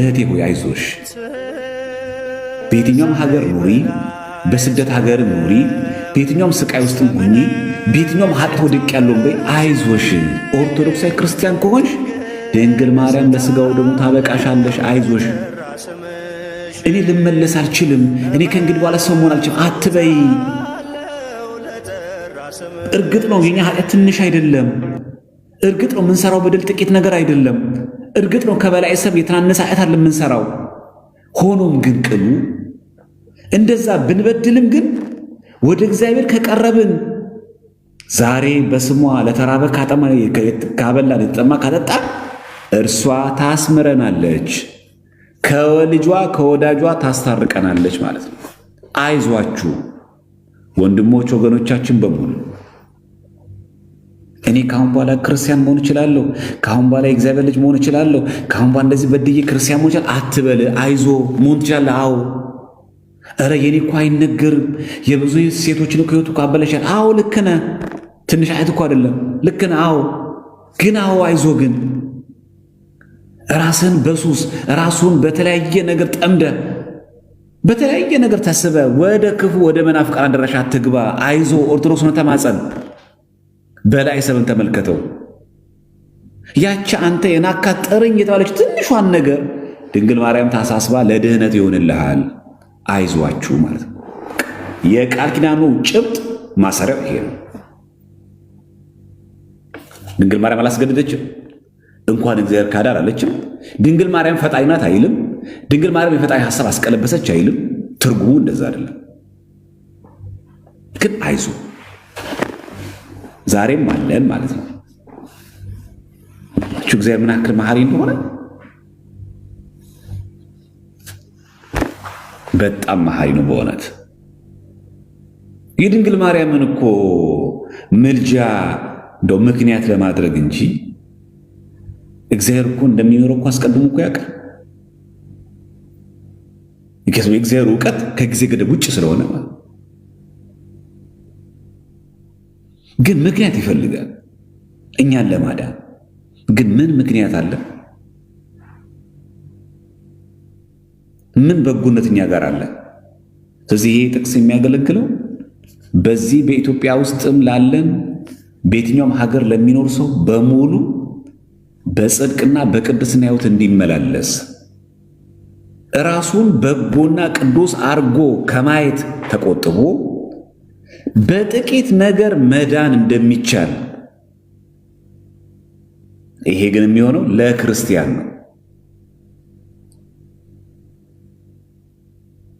እህቴ ሆይ አይዞሽ። በየትኛውም ሀገር ኑሪ፣ በስደት ሀገር ኑሪ፣ በየትኛውም ስቃይ ውስጥም ሁኚ፣ በየትኛውም ኃጢአት ወድቅ ያለውን በይ፣ አይዞሽ። ኦርቶዶክሳዊ ክርስቲያን ከሆንሽ ድንግል ማርያም ለሥጋው ደግሞ ታበቃሻለሽ። አይዞሽ። እኔ ልመለስ አልችልም፣ እኔ ከእንግዲህ በኋላ ሰው መሆን አልችልም አትበይ። እርግጥ ነው የኛ ኃጢአት ትንሽ አይደለም። እርግጥ ነው የምንሰራው በደል ጥቂት ነገር አይደለም። እርግጥ ነው ከበላይ ሰብ የተናነሰ ኃጢአት አለ የምንሰራው። ሆኖም ግን ቅሉ እንደዛ ብንበድልም ግን ወደ እግዚአብሔር ከቀረብን ዛሬ በስሟ ለተራበ ካበላን የተጠማ ካጠጣን እርሷ ታስምረናለች፣ ከልጇ ከወዳጇ ታስታርቀናለች ማለት ነው። አይዟችሁ ወንድሞች ወገኖቻችን በሙሉ እኔ ካሁን በኋላ ክርስቲያን መሆን እችላለሁ፣ ካሁን በኋላ የእግዚአብሔር ልጅ መሆን እችላለሁ፣ ካሁን በኋላ እንደዚህ በድዬ ክርስቲያን መሆን እችላለሁ አትበል። አይዞ መሆን ትችላለህ። አዎ እረ የኔ እኮ አይነገርም፣ የብዙ ሴቶችን እኮ ህይወት እኮ አበላሻል። አዎ ልክ ነህ። ትንሽ አይነት እኮ አይደለም። ልክ ነህ። አዎ ግን አዎ አይዞ ግን ራስን በሱስ ራሱን በተለያየ ነገር ጠምደ በተለያየ ነገር ተስበ ወደ ክፉ ወደ መናፍቃን አዳራሽ አትግባ። አይዞ ኦርቶዶክስ ነው፣ ተማጸን። በላይ ሰብን ተመልከተው። ያቺ አንተ የናካት ጥርኝ የተባለች ትንሿን ነገር ድንግል ማርያም ታሳስባ ለድህነት ይሆንልሃል። አይዟችሁ ማለት ነው። የቃል ኪዳኑ ጭብጥ ማሰሪያው ይሄ ነው። ድንግል ማርያም አላስገደደችም። እንኳን እግዚአብሔር ካደ አላለችም። ድንግል ማርያም ፈጣሪ ናት አይልም። ድንግል ማርያም የፈጣሪ ሐሳብ አስቀለበሰች አይልም። ትርጉሙ እንደዛ አይደለም። ግን አይዞ ዛሬም አለን ማለት ነው። እቹ እግዚአብሔር ምን ያክል መሐሪ እንደሆነ በጣም መሐሪ ነው በእውነት። የድንግል ማርያምን እኮ ምልጃ እንደው ምክንያት ለማድረግ እንጂ እግዚአብሔር እኮ እንደሚኖረው እኮ አስቀድሞ እኮ ያውቃል። የእግዚአብሔር እውቀት ከጊዜ ገደብ ውጭ ስለሆነ ማለት ግን ምክንያት ይፈልጋል እኛን ለማዳን። ግን ምን ምክንያት አለ? ምን በጎነት እኛ ጋር አለ? ስለዚህ ይሄ ጥቅስ የሚያገለግለው በዚህ በኢትዮጵያ ውስጥም ላለን በየትኛውም ሀገር ለሚኖር ሰው በሙሉ በጽድቅና በቅድስና ሕይወት እንዲመላለስ ራሱን በጎና ቅዱስ አርጎ ከማየት ተቆጥቦ በጥቂት ነገር መዳን እንደሚቻል። ይሄ ግን የሚሆነው ለክርስቲያን ነው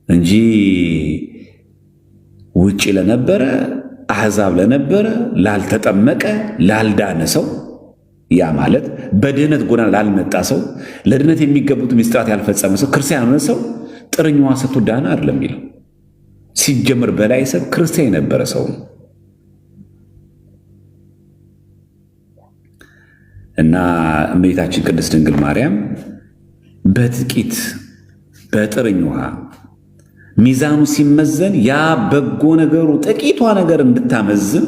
እንጂ ውጭ ለነበረ አሕዛብ ለነበረ ላልተጠመቀ ላልዳነ ሰው፣ ያ ማለት በድህነት ጎዳና ላልመጣ ሰው፣ ለድህነት የሚገቡት ምስጢራት ያልፈጸመ ሰው፣ ክርስቲያን የሆነ ሰው ጥርኛዋ ሰጥቶ ዳነ አይደለም የሚለው። ሲጀምር በላይ ሰብ ክርስቲያን የነበረ ሰው ነው። እና እመቤታችን ቅድስት ድንግል ማርያም በጥቂት በጥርኝ ውሃ ሚዛኑ ሲመዘን ያ በጎ ነገሩ ጥቂቷ ነገር እንድታመዝን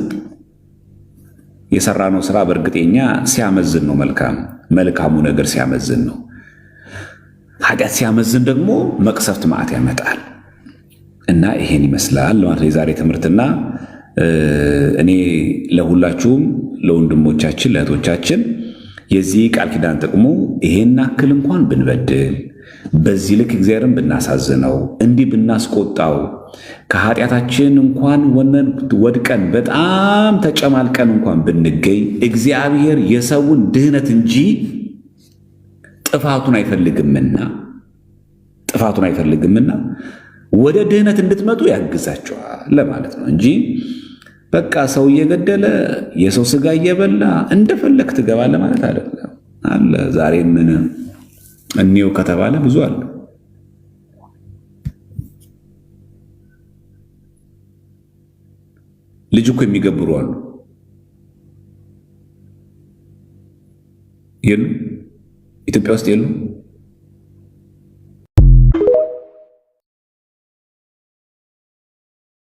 የሰራነው ስራ በእርግጠኛ ሲያመዝን ነው። መልካም መልካሙ ነገር ሲያመዝን ነው። ኃጢአት ሲያመዝን ደግሞ መቅሰፍት መዓት ያመጣል። እና ይሄን ይመስላል ማለት ነው የዛሬ ትምህርትና እኔ ለሁላችሁም ለወንድሞቻችን ለእህቶቻችን የዚህ ቃል ኪዳን ጥቅሙ ይሄን አክል እንኳን ብንበድል፣ በዚህ ልክ እግዚአብሔርን ብናሳዝነው፣ እንዲህ ብናስቆጣው፣ ከኃጢአታችን እንኳን ወነን ወድቀን በጣም ተጨማልቀን እንኳን ብንገኝ እግዚአብሔር የሰውን ድህነት እንጂ ጥፋቱን አይፈልግምና ጥፋቱን አይፈልግምና ወደ ድህነት እንድትመጡ ያግዛቸዋል ለማለት ነው እንጂ በቃ ሰው እየገደለ የሰው ስጋ እየበላ እንደፈለግ ትገባለህ ማለት አይደለም። አለ ዛሬ ምን እኒው ከተባለ ብዙ አለ። ልጅ እኮ የሚገብሩ አሉ የሉ? ኢትዮጵያ ውስጥ የሉ?